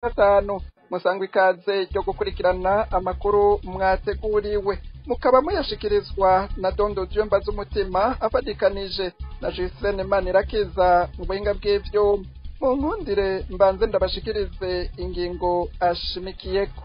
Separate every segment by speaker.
Speaker 1: Gatanu musangwa ikaze ryo gukurikirana amakuru mwateguriwe, mukaba muyashikirizwa na Dondo Vyumba z'Umutima afadikanije na Justin Manirakiza mu buhinga bw'ivyuma. Mu nkundire mbanze ndabashikirize ingingo ashimikiyeko.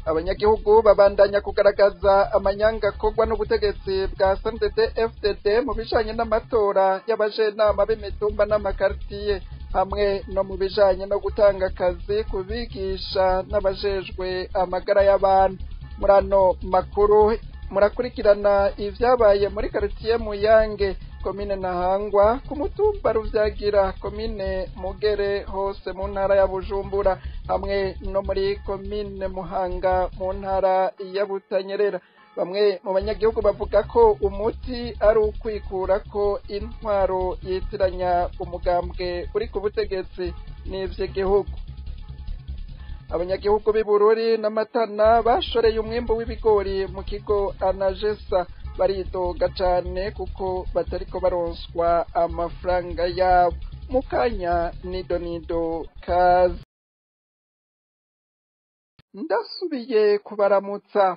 Speaker 1: Abanyagihugu babandanya kugaragaza amanyanga akorwa n'ubutegetsi bwa CNDD FDD mu bijanye n'amatora y'abajenama b'imitumba n'amakartiye, hamwe no mu bijanye no gutanga akazi ku bigisha n'abajejwe amagara y'abantu. Muri ano makuru murakurikirana ivyabaye muri karitiye Muyange, komine Ntahangwa, ku mutumba Ruvyagira, komine Mugere, hose mu ntara ya Bujumbura, hamwe no muri komine Muhanga mu ntara ya Butanyerera. Bamwe mu banyagihugu bavuga ko umuti ari ukwikurako intwaro yitiranya umugambwe uri ku butegetsi n'ivy'igihugu. Abanyagihugu b'i Bururi n'Amatana bashoreye umwimbu w'ibigori mu kigo Anagesa baridoga cane kuko batariko baronswa amafaranga yabo. Mukanya nido nido kaze. Ndasubiye kubaramutsa.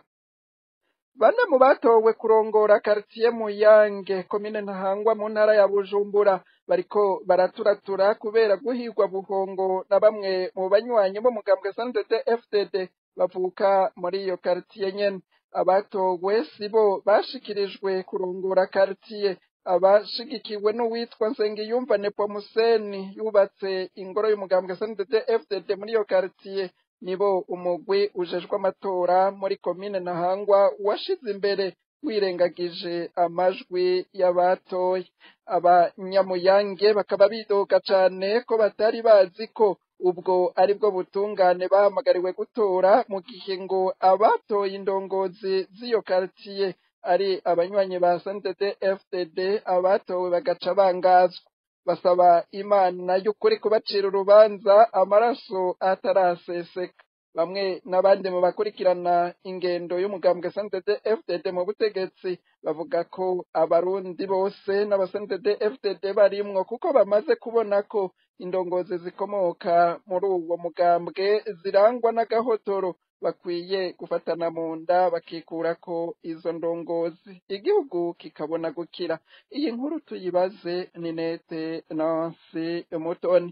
Speaker 1: Bane mu batowe kurongora karitiye Muyange, komine Ntahangwa, mu ntara ya Bujumbura, bariko baraturatura kubera guhigwa buhongo na bamwe mu banywanyi b'umugambwe CNDD FDD bavuka muri iyo karitiye nyene. Abatowe sibo bashikirijwe kurongora karitiye, abashigikiwe n'uwitwa Nsengiyumva Nepomuseni yubatse ingoro y'umugambwe CNDD FDD muri iyo karitiye, nibo umugwi ujejwe amatora muri komine Ntahangwa washize imbere, wirengagije amajwi y'abatoye. Abanyamuyange bakaba bidoga cane ko batari bazi ko ubwo aribwo butungane bahamagariwe gutora, mu gihe ngo abatoye indongozi z'iyo karitiye ari abanywanyi ba CNDD FDD, abatowe bagaca bangazwa. Basaba Imana y'ukuri kubacira urubanza amaraso ataraseseka. Bamwe n'abandi mu bakurikirana ingendo y'umugambwe CNDD FDD mu butegetsi bavuga ko abarundi bose n'aba CNDD FDD barimwo, kuko bamaze kubona ko indongozi zikomoka muri uwo mugambwe zirangwa n'agahotoro, bakwiye gufatana mu nda bakikurako izo ndongozi, igihugu kikabona gukira. Iyi nkuru tuyibaze Ninete Nancy Mutoni.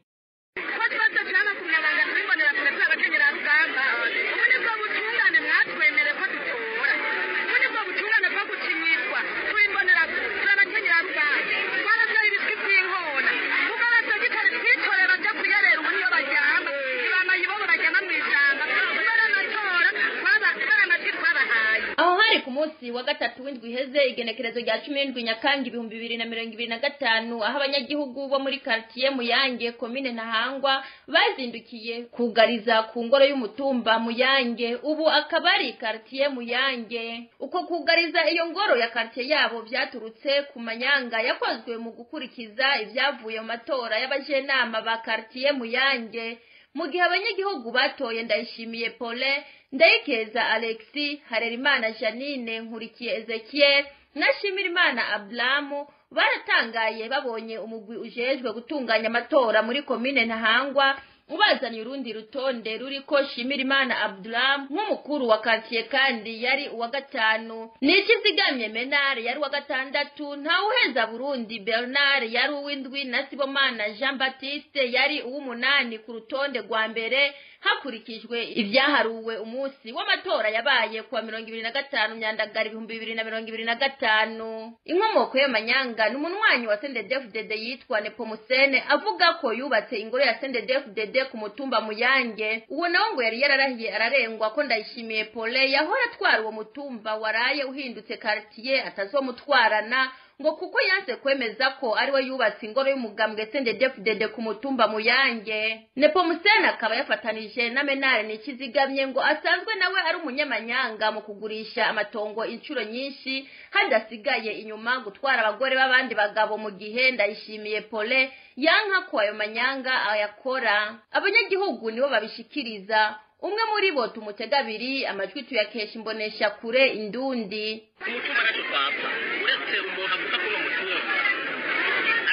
Speaker 2: Aho hari ku munsi wa gatatu w'indwi iheze, igenekerezo rya 17 Nyakanga 2025, aho abanyagihugu bo muri quartier Muyange, komine Ntahangwa, bazindukiye kugariza ku ngoro y'umutumba Muyange, ubu akaba ari quartier Muyange. Uko kugariza iyo ngoro ya quartier yabo vyaturutse ku manyanga yakozwe mu gukurikiza ivyavuye mu matora y'abajenama ba quartier Muyange, mu gihe abanyagihugu batoye Ndayishimiye Paulin, Ndayikeza Alexis, Harerimana Janine, Nkurikiye Ezekiel na Shimirimana Abrahamu. Baratangaye babonye umugwi ujejwe gutunganya amatora muri komine Ntahangwa ubazaniye urundi rutonde ruriko Shimirimana Abdullah nk'umukuru wa quartier kandi yari uwa gatanu, Nikizigamye Menare yari uwa gatandatu, Ntawuheza Burundi Bernard yari uw'indwi na Sibomana Jean Baptiste yari uw'umunani ku rutonde rwa mbere, hakurikijwe ivyaharuwe umunsi w'amatora yabaye kuwa 25 Myandagara 2025. Inkomoko y'amanyanga ni umunywanyi wa CNDD-FDD yitwa Nepomusene, avuga ko yubatse ingoro ya CNDD-FDD ku mutumba Muyange. Uwo nawe ngo yari yararahiye ararengwa ko Ndayishimiye Paulin yahora atwara uwo mutumba waraye uhindutse quartier atazomutwarana, ngo kuko yanse kwemeza ko ariwe yubatse ingoro y'umugambwe CNDD-FDD ku mutumba Muyange. Nepomusene akaba yafatanije na Menare Nikizigamye, ngo asanzwe nawe ari umunyamanyanga mu kugurisha amatongo inshuro nyinshi, hadasigaye inyuma gutwara abagore b'abandi bagabo, mu gihe Ndayishimiye Paulin yanka ko ayo manyanga ayakora. Abanyagihugu nibo babishikiriza. Umwe muri bo tumutega abiri amajwi tuyakesha imbonesha kure Indundi.
Speaker 3: Umutumba ntacyo twapfa, uretse umuntu avuga ko uno mutumba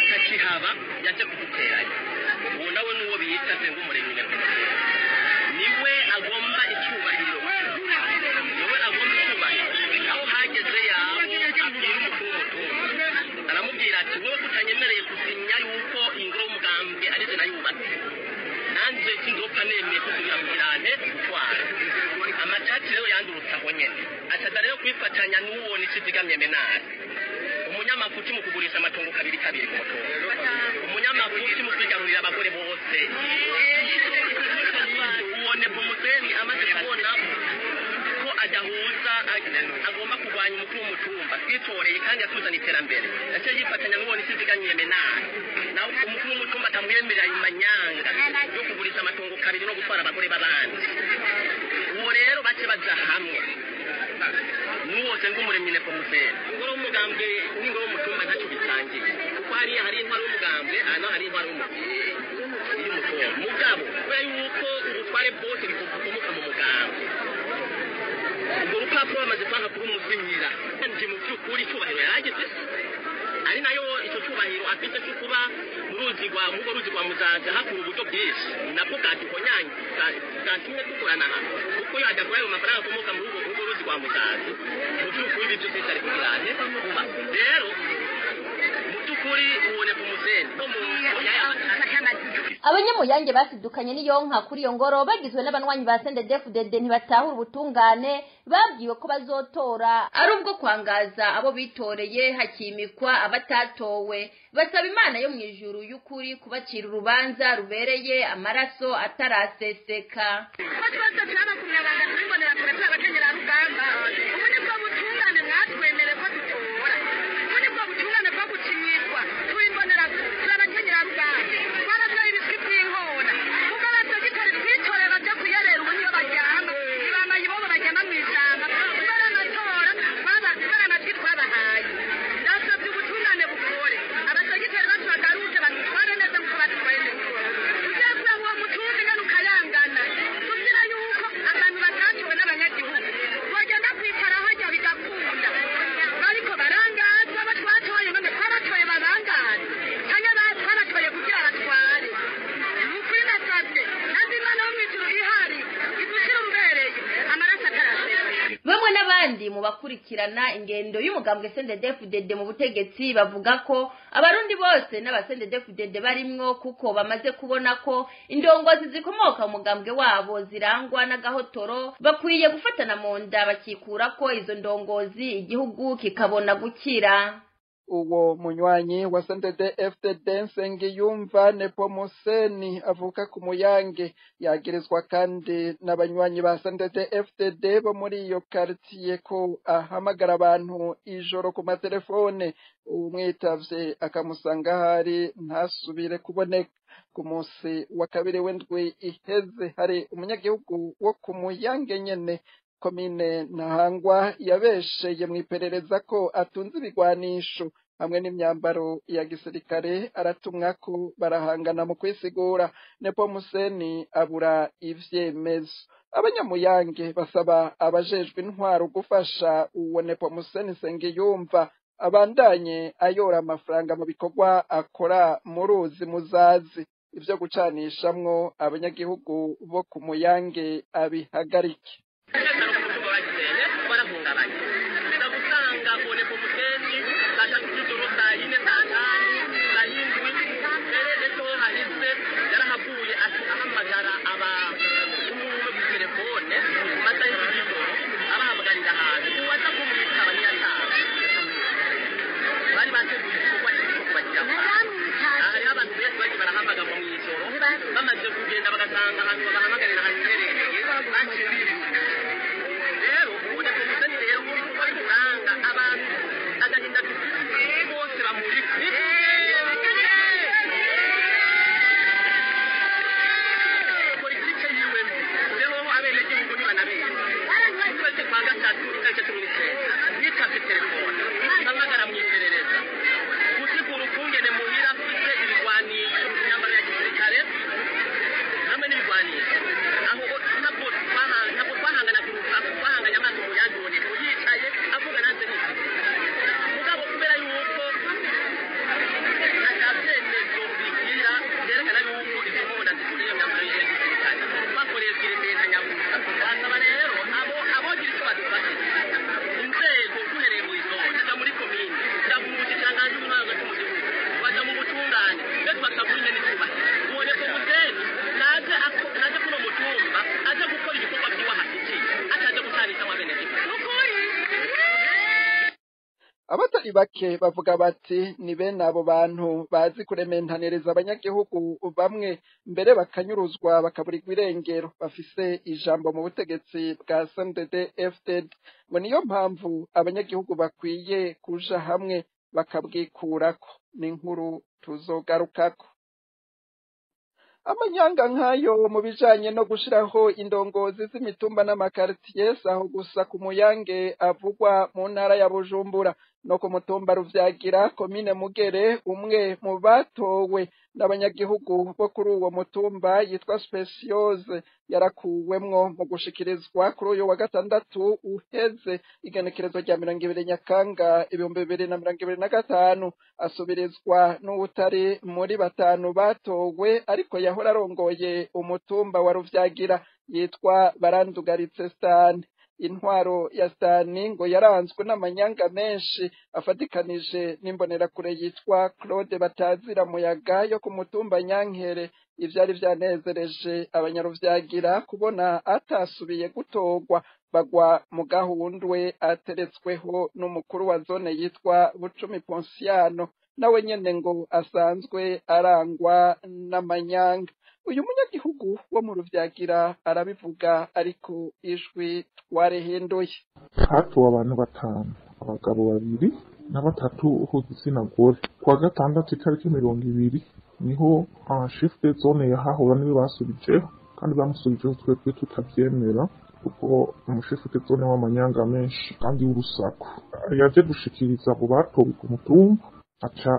Speaker 3: atakihaba yaje kuduteranya, uwo nawe n'uwo bita Nsengumuremyi Nyakumuseni. yubatse nanjye sinzopfa nemeye kusubira kugirane gutwara amatati rero yandurutse aho nyene acaza rero kwifatanya n'uwo nicizigamye menari umunyamafuti mu kugurisha amatongo kabiri kabiri ku mutongo umunyamafuti mu kwigarurira abagore bose uwo Nepomuseni amaze kubona ko adahuza agomba kurwanya umukuru w'umutumba twitoreye kandi atuzana iterambere yaciye yifatanya n'uwo nicizigamye menari nawe umukuru w'umutumba atamwemerera ayo manyanga yo kugurisha amatongo kabiri no gutwara abagore b'abandi uwo rero bace baja hamwe n'uwo senga umuremyi Nepomuseni ingoro y'umugambwe n'ingoro y'umutumba ntacyo bisangiye kuko hariya hari intwaro y'umugambwe aha naho hari intwaro y'umutumba mugabo kubera yuko ubutware bwose bukomoka mu mugambwe urwo rupapuro bamaze kwanga kurumusinyira nje mu by'ukuri icyubahiro yaragize ari nayo icyo cyubahiro afite cyo kuba mu ruzi rwa mu ruzi rwa Muzaza hakura uburyo bwinshi nabwo bwatuhonyanye bwatumye dukorana hamwe kuko iyo adakora ayo mafaranga akomoka muri urwo ruzi rwa Muzaza mu by'ukuri ibyo byose ari kugirane kuba rero mu by'ukuri uwo Nepomuseni no mu
Speaker 2: Abanyamuyange basidukanye n'iyonka kuri iyo ngoro bagizwe n'abanywanyi ba CNDD-FDD ntibatahura ubutungane babwiwe ko bazotora ari ubwo kwangaza abo bitoreye hakimikwa abatatowe basaba Imana yo mu ijuru y'ukuri kubacira urubanza rubereye amaraso ataraseseka.
Speaker 4: Ko twese turabakumyabanga turibonera kure turabakenyera rugamba ubu nibwo butungane mwatwemere ko dutora ubu nibwo butungane bwo gucinyirwa turibonera turabakenyera rugamba twarabyaye ibiswi by'inkona kuko abatagitari twitoreye baja kuyerera ubu niyo baryama ibamayibobo baryama mw'ishyamba kubera amatora kubera amajwi twabahaye ndasabye ubutungane bukore abatagitari bacu bagaruke badutware neza nkuko badutwaye neza tugiye kuraba uwo mutumba ingene ukayangana tuzira yuko abantu batatowe n'abanyagihugu bagenda kwicara harya bigakunda bariko barangaza abo twatoye none twabatoye babangaze canke twabatoye kugira batware ni ukuri ndasabye kandi Imana yo mw'ijuru ihari idushire urubereye amaraso ataraseseka.
Speaker 2: Bamwe n'abandi mu bakurikirana ingendo y'umugambwe CNDD-FDD mu butegetsi bavuga ko abarundi bose n'aba CNDD-FDD barimwo kuko bamaze kubona ko indongozi zikomoka mu mugambwe wabo zirangwa n'agahotoro bakwiye gufatana mu nda bakikura ko izo ndongozi igihugu kikabona gukira.
Speaker 1: Uwo munywanyi wa CNDD FDD Nsengiyumva Nepomuseni avuka ku Muyange yagirizwa kandi n'abanywanyi ba CNDD FDD bo muri iyo quartier ko ahamagara abantu ijoro ku matelefone umwitavye akamusanga ahari ntasubire kuboneka. Ku munsi wa kabiri w'indwi iheze hari umunyagihugu wo ku Muyange nyene komine Ntahangwa yabesheye mw'iperereza ko atunze ibigwanisho hamwe n'imyambaro ya gisirikare aratumwa ko barahangana mu kwisigura. Nepomuseni abura ivyemezo. Abanyamuyange basaba abajejwe intwaro gufasha uwo Nepomuseni Nsengiyumva abandanye ayora amafaranga mu bikorwa akora mu ruzi Muzazi ivyo gucanishamwo abanyagihugu bo ku Muyange abihagarike.
Speaker 3: Umutekano ku mutumba bagisenye barahungabanye tuza gusanga uwo Nepomuseni saa tatu z'ijoro saa yine saa tanu saa yindwi mbere ejo hahise yarahavuye ahamagara aba umwe ku telefone mu masaha y'ijoro abahamagarira ahantu uwaza kumwitaba ntiyataha bari bateguye igikorwa cyo kubagira aha hariho abantu benshi bagiye barahamagarwa mu ijoro bamaze kugenda bagasanga ahantu babahamagarira haherereye baciye biruka. Rero ubu Nepomuseni rero ibikorwa bikuranga abantu agahinda dufite bose bamurika politike yiwe mbi rero abenegihugu ntibanabizi. Ukwezi kwa gatatu itariki 19 yitavye telefone mpamagara mw'iperereza gusigura ukungene muhira afise ibigwanisho imyambaro ya gisirikare hamwe n'ibigwanisho aho ntabwo
Speaker 1: Abatari bake bavuga bati ni bene abo bantu bazi kurementaniriza abanyagihugu, bamwe mbere bakanyuruzwa bakaburirwa irengero, bafise ijambo mu butegetsi bwa CNDD FDD. Ngo niyo mpamvu abanyagihugu bakwiye kuja hamwe bakabwikurako. Ni inkuru tuzogarukako. Amanyanga nk'ayo mu bijanye no gushiraho indongozi z'imitumba n'amakaritiye aho gusa ku Muyange avugwa mu ntara ya Bujumbura, no ku mutumba Ruvyagira, komine Mugere, umwe mu batowe n'abanyagihugu bo kuri uwo mutumba yitwa Speciose yarakuwemwo mu gushikirizwa kuri uyu wa gatandatu uheze, igenekerezo rya 20 Nyakanga 2025, asubirizwa n'uwutari muri batanu batowe ariko yahora arongoye umutumba wa Ruvyagira yitwa Barandugaritse Stani. Intwaro ya Stani ngo yaranzwe n'amanyanga menshi afatikanije n'imbonerakure yitwa Claude Batazira Muyaga yo ku mutumba Nyankere. Ivyari vyanezereje abanyaruvyagira kubona atasubiye gutorwa, bagwa mu gahundwe ateretsweho n'umukuru wa zone yitwa Bucumi Ponsiano, nawe nyene ngo asanzwe arangwa n'amanyanga. Uyu munyagihugu wo mu Ruvyagira arabivuga, ariko ijwi twarihinduye.
Speaker 5: Hatowe abantu batanu, abagabo babiri na batatu b'igitsina gore. Kuwa gatandatu itariki 20 niho chef de zone yahahora niwe basubijeho, kandi bamusubijeho twebwe tutavyemera, kuko umushefu de zone w'amanyanga menshi kandi w'urusaku. Yaje gushikiriza abo batowe ku mutumba, aca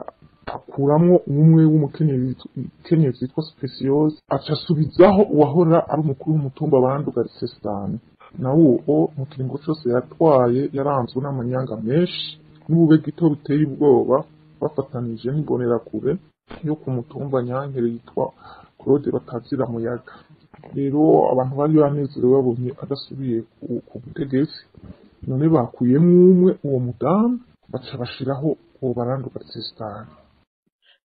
Speaker 5: akuramwo umwe w'umukenyezi yitwa Speciose, aca asubizaho uwahora ari umukuru w'umutumba Barandugaritse Stani. Nawe uwo mu kiringo cose yatwaye yaranzwe n'amanyanga menshi n'ubube gito biteye ubwoba, bafatanije n'imbonerakure yo ku mutumba Nyankere yitwa Claude Batazira Muyaga. Rero abantu bari banezerewe babonye adasubiye ku butegetsi, none bakuyemwo umwe uwo mudamu, baca bashiraho uwo Barandugaritse Stani.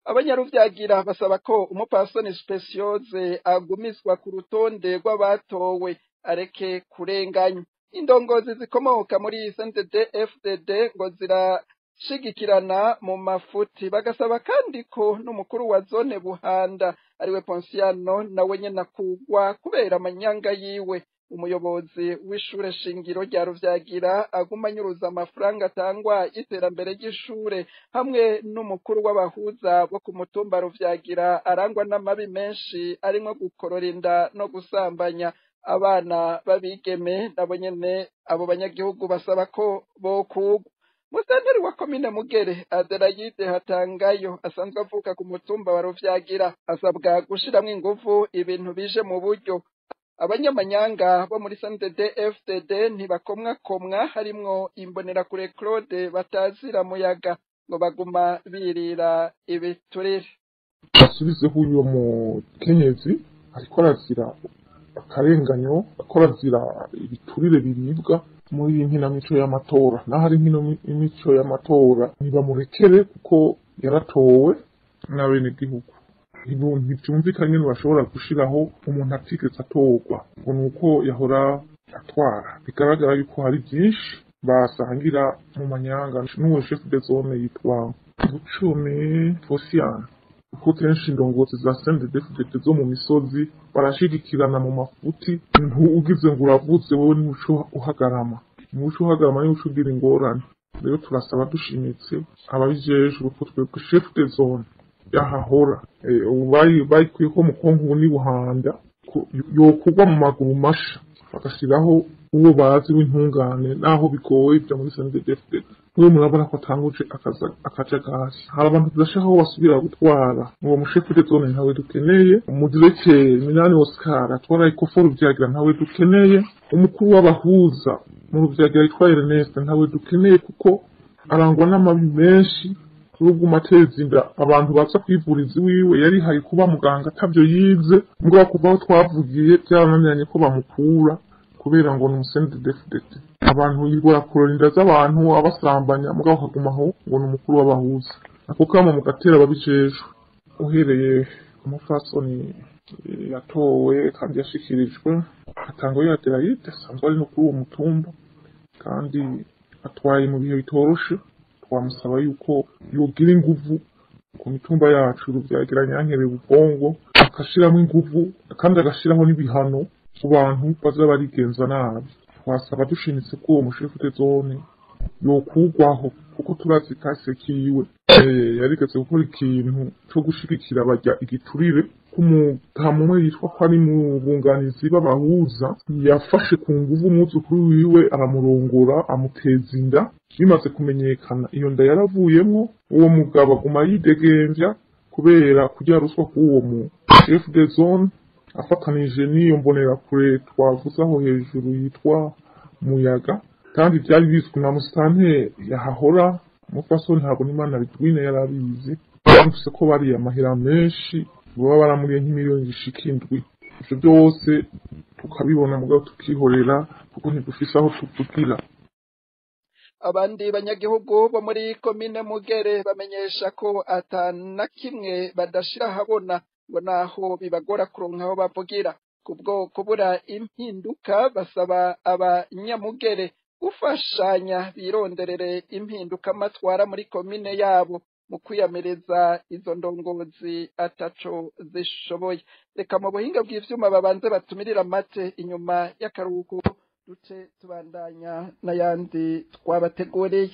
Speaker 1: Abanyaruvyagira basaba ko umupasoni Speciose agumizwa ku rutonde rw'abatowe, areke kurenganywa. Indongozi zikomoka muri CNDD FDD ngo zirashigikirana mu mafuti, bagasaba kandi ko n'umukuru wa zone Buhanda ariwe Ponsiano nawe nyene akugwa kubera amanyanga yiwe. Umuyobozi w'ishure shingiro rya Ruvyagira aguma anyuruza amafaranga atangwa y'iterambere ry'ishure, hamwe n'umukuru w'abahuza bo ku mutumba Ruvyagira arangwa n'amabi menshi arimwo gukorora inda no gusambanya abana b'abigeme, nabo nyene abo banyagihugu basaba ko bokugwa. Musanteri wa komine Mugere Adelaide Hatangayo asanzwe avuka ku mutumba wa Ruvyagira asabwa gushiramwo inguvu ibintu bije mu buryo. Abanyamanyanga bo muri CNDD FDD ntibakomwakomwa, harimwo imbonerakure Claude Batazira Muyaga, ngo baguma birira ibiturire.
Speaker 5: Basubizeho uyo mukenyezi ariko arazira akarenganyo, ariko arazira ibiturire biribwa muri iyi nkinamico y'amatora. Naho ari inkinamico y'amatora ntibamurekere kuko yaratowe n'abenegihugu. Ntivyumvikanye ntibashobora gushiraho umuntu atigeze atorwa ngo nuko yahora atwara. Bigaragara yuko hari vyinshi basangira mu manyanga n'uwo chef de zone yitwa Bucumi Fosiano, kuko kenshi indongozi za CNDD-FDD zo mu misozi barashigikirana mu mafuti. Ugize ngo uravuze wowe nico uhagarama, nico uhagarama nico ugira ingorane. Rero turasaba dushimitse ababijejwe ko twebwe chef de zone yahahora bayikuye ko mukongo ni Buhanda yokugwa mu maguru masha, bagashiraho uwo bazi w'intungane, naho bigoye ibyo muri CNDD-FDD. Mwe murabona ko atanguje akajagari, hari abantu tudashaka ko basubira gutwara. Uwo mushefu de zone ntawe dukeneye, umudirekeri Minani Oscar atwara Ecofo Ruvyagira ntawe dukeneye, umukuru w'abahuza mu Ruvyagira yitwa Ernest ntawe dukeneye, kuko arangwa n'amabi menshi. Ruguma ateza inda abantu baza kwivuriza iwiwe, yarihaye kuba muganga atavyo yize, mbwa kuva aho twavugiye byarananiranye ko bamukura kubera ngo ni umuCNDD-FDD. Abantu yigora kurora inda z'abantu abasambanya, mugabo akagumaho ngo ni umukuru w'abahuza. Ako kamo mugatera ababijejwe, uhereye ku mupfasoni yatowe kandi yashikirijwe Hatangayo Adelaide, asanzwe ari no kuri uwo mutumba kandi atwaye mu bihe bitoroshe. Twamusaba yuko yogira inguvu ku mitumba yacu Ruvyagira, Nyankere, Bugongo, agashiramo inguvu kandi agashiraho n'ibihano ku bantu baza barigenza nabi. Twasaba dushimitse ko uwo mushefu de zone yokugwaho, kuko turazi kahise kiwe. Yarigeze gukora ikintu co gushigikira barya igiturire k'umutamu umwe yitwa ko ari mu bunganizi b'abahuza. Yafashe ku nguvu umwuzukuru wiwe, aramurongora, amuteza inda. Bimaze kumenyekana, iyo nda yaravuyemwo. Uwo mugabo aguma yidegemvya kubera kurya ruswa k'uwo mu chef de zone afatanije n'iyo mbonerakure twavuze aho hejuru yitwa Muyaga. Kandi byari bizwi na musitanteri yahahora, umupfasoni Habonimana Ridwine, yarabizi. Bamvise ko bariye amahera menshi, baba baramuriye nk'imiliyoni zishika 7. Ivyo byose tukabibona, mugabo tukihorera kuko ntidufise aho tuvugira.
Speaker 1: Abandi banyagihugu bo muri komine Mugere bamenyesha ko ata na kimwe badashira ahabona, ngo naho bibagora kuronka aho bavugira kubwo kubura impinduka. Basaba abanyamugere gufashanya bironderere impinduka amatwara muri komine yabo mu kwiyamiriza izo ndongozi ataco zishoboye. Reka mu buhinga bw'ivyuma babanze batumirira amate, inyuma y'akaruhuko duce tubandanya n'ayandi twabateguriye.